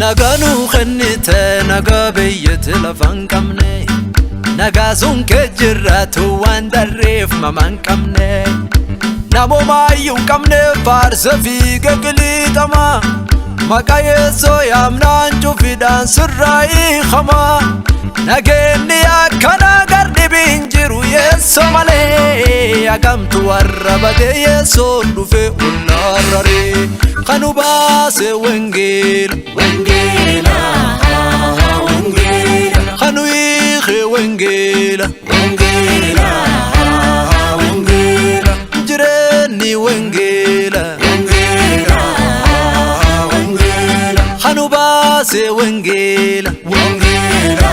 Nagaa nuu kennite nagaa biyyatti lafa hin qabne. Nagaa sun kee jiraatu waan darreef mama hin qabne. Namumaayyuu hin qabne faarsa fiiga qiliixama. Maqaa yeessoo yaamnaan cufiidhaan sirraa hiikama. Nageenyi akkana gardhibiin jiru yeessoo malee. Agamtu warra badee yeessoon dhufe ollaarraree. Kanu baase wangeela. Wangeela, wangeela. Kanu hiike wangeela. Wangeela, wangeela. Jireenyi wangeela. Wangeela, wangeela. Kanu baase wangeela. Wangeela,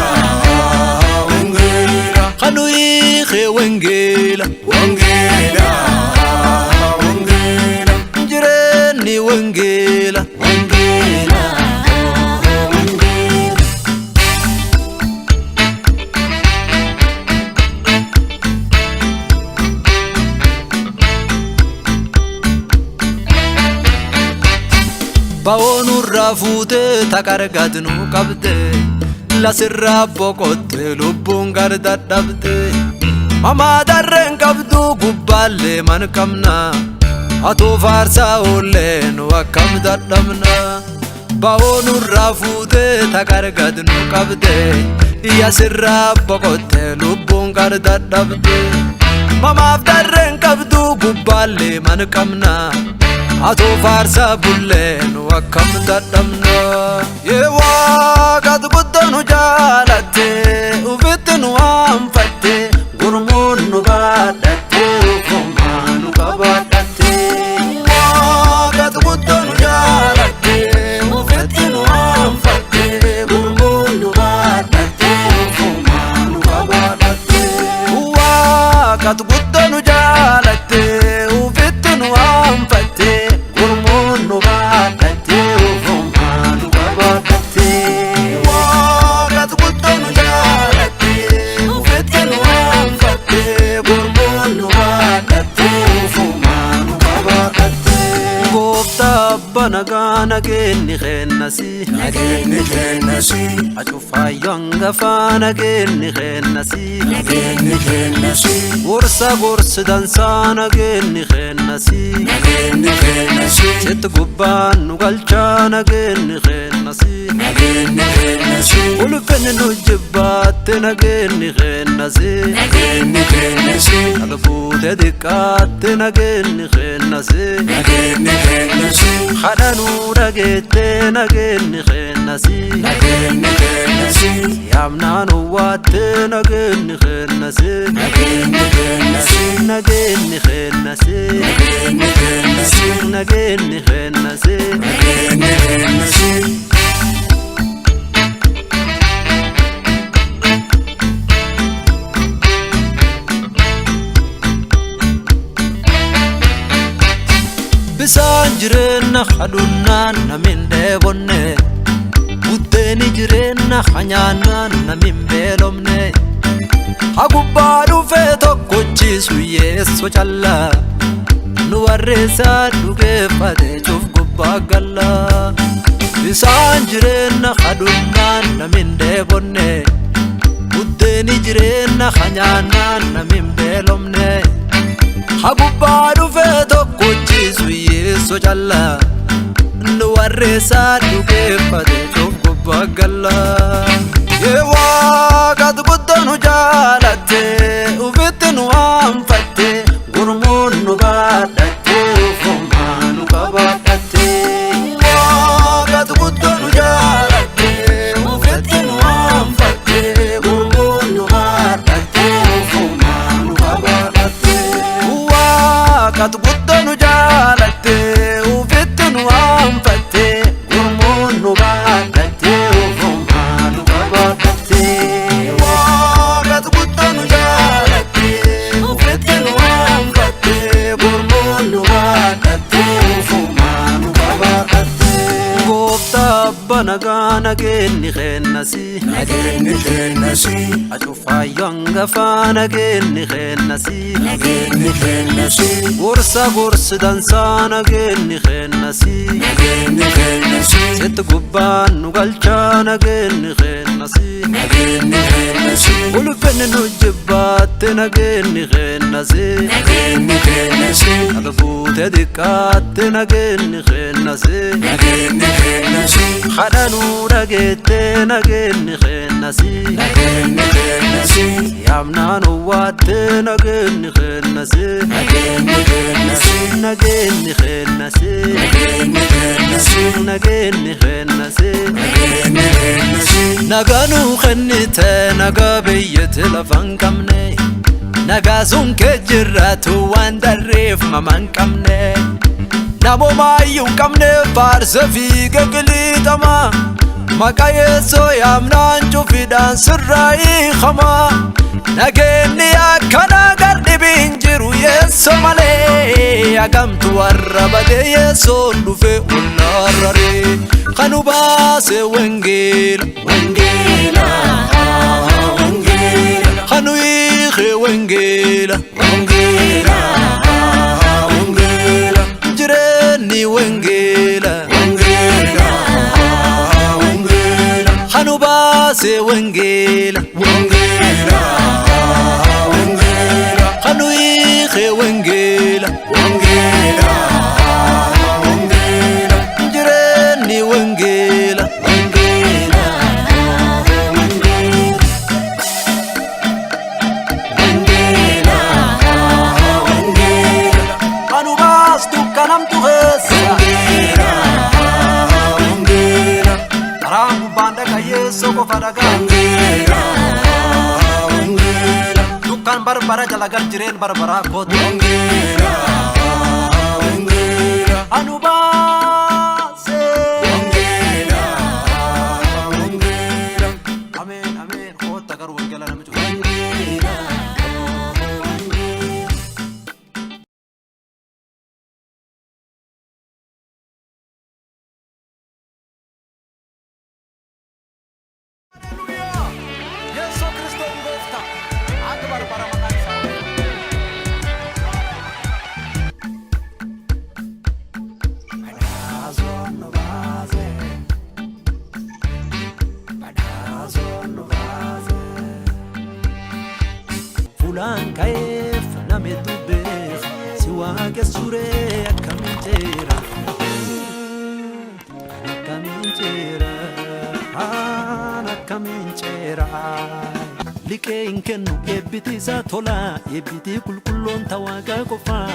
wangeela. Kanu hiike wangeela. Wangeela, wangeela. Jireenyi wangeela. Wangeela, wangeela. Ba'oonurraa fuutee taqargad nu qabde lasirraa boqotte lubbuun garda dhabde mamaa darreen qabdu gubbaallee man qabna atuu faarsaa oollee nu akkam dadhabna. Ba'oonurraa fuutee taqargad nu qabde yasirraa boqotte lubbuun garda dhabde mamaaf darreen qabdu gubbaallee man qabna. Atoo faarsaa bullee nu akkam dadhabna. Yee waaqatu guddoo nu jaalatte ufitti nu aanfatte gurmuun nu baadhatte ufumaa nu qabaadhatte. Waaqatu guddoo nu jaalatte ufitti nu aanfatte gurmuun nu baadhatte ufumaa nu qabaadhatte. Waaqatu guddoo nu jaalatte ufitti nu aanfatte gurmuun nu baadhatte ufumaa nu qabaadhatte. Waaqatu guddoo nu jaalatte ufitti nu aanfatte gurmuun nu baadhatte ufumaa nu qabaadhatte. Gooftaa abbaa nagaa nageenyi kennasi. Nageenyi kennasi. Acufaayyo hangafaa nageenyi kennasi. Nageenyi kennasi. Gorsa gorsi dansaa nageenyi kennasi. Nageenyi kennasi. Sitti gubbaan nu galchaa nageenyi kennasi. Nageenyi kennasi. Ulfinni nu jibbaatte nageenyi kennasi. Nageenyi kennasi. Qalbuute xiqqaatte nageenyi kennasi. Nageenyi kennasi. Kadhanuu dhageette nageenyi kennasi. Nageenyi kennasi. Yaamnaan owwaatte nageenyi kennasi. Nageenyi kennasi. Nageenyi kennasi. Nageenyi kennasi. Nageenyi kennasi. Nageenyi kennasi. Bisaan jireenya kadhunnaan namin dheebonne. Buddeeni jireenya hanyaannaan namin beelomne. Hagubbaa dhufee tokkochiisu yeessoo callaa. Nu warreessaa dhugeeffate cuuf gubbaa gallaa. Bisaan jireenya kadhunnaan namin dheebonne. Buddeeni jireenya hanyaannaan namin beelomne. Hagubbaa dhufee tokkochiisu yeessoo callaa. Nu warreessaa dhugeeffate cuuf gubbaa gallaa. Yee waaqatu guddoo nu jaalatte ufitti nu aanfatte gurmuun nu baadhatte ufumaa nu qabaadhatte. Waaqatu guddoo nu jaalatte ufitti nu aanfatte gurmuun nu baadhatte ufumaa nu qabaadhatte. Waaqatu guddoo nu jaalatte ufitti nu aanfatte gurmuun nu baadhatte ufumaa nu qabaadhatte. Waaqatu guddoo Abba nagaa nageenni kennasi. Nageenyi kennasi. Acufaayyo hangafaa nageenni kennasi. Nageenyi kennasi. Gorsa gorsi dansaa nageenni kennasi. Nageenyi kennasi. Sitti gubbaan nu galchaa nageenni kennasi. Nageenyi kennasi. Ulfinni nu jibbaatte nageenni kennasi. Nageenyi kennasi. Qalbuute xiqqaatte nageenni kennasi. Nageenyi kennasi. Kadhanuu dhageette nageenni kennasi. Nageenyi kennasi. Yaamnaan owwaatte nageenni kennasi. Nageenyi kennasi. Nageenni kennasi. Nageenyi kennasi. Nageenni kennasi. Nageenyi kennasi. Naganuu kennite nagaa biyyatti lafa hin qabne. Nagaa sun kee jiraatu waan darreef mama hin qabne. Namumaayyuu hin qabne faarsa fiiga qiliixama. Maqaa yeessoo yaamnaan cufiidhaan sirraa hiikama. Nageenni akkana gardhibiin jiru yeessoo malee. Hagamtu warra badee yeessoon dhufe ollaarraree. Kanu baase wangeela. Wangeela. Wangeela. Kanu hiike wangeela. Wangeela. Wangeela. Jireenyi wangeela. Wangeela. Wangeela. Kanu baase wangeela. Wangeela. Wangeela. Kanu hiike wangeela. Wangeela. Wangeela. Jireenyi wangeela. Wangeela. Wangeela. Wangeela. Kanu baastu kanamtu keessa. Wangeela. Wangeela. Karaan gubbaan dhaqa yeessoo qofa dhagaa. Wangeela. Wangeela. Dukkaan barbara jala gar jireen barbaraa kootu. Wangeela. Wangeela. Anu baase. Wangeela. Wangeela. Ameen ameen kootta garuu wangeela namicha. Wangeela. Yeessoo Kiristoon gooftaa. Akka barbara maqaan isaa. Fulaan ka'eef nama hedduu beeka si waaqessuree akkamiin ceera akkamiin ceera aan akkamiin ceera liqee hin kennu eebbiti isaa tola eebbitii qulqulloon ta waaqaa qofaa.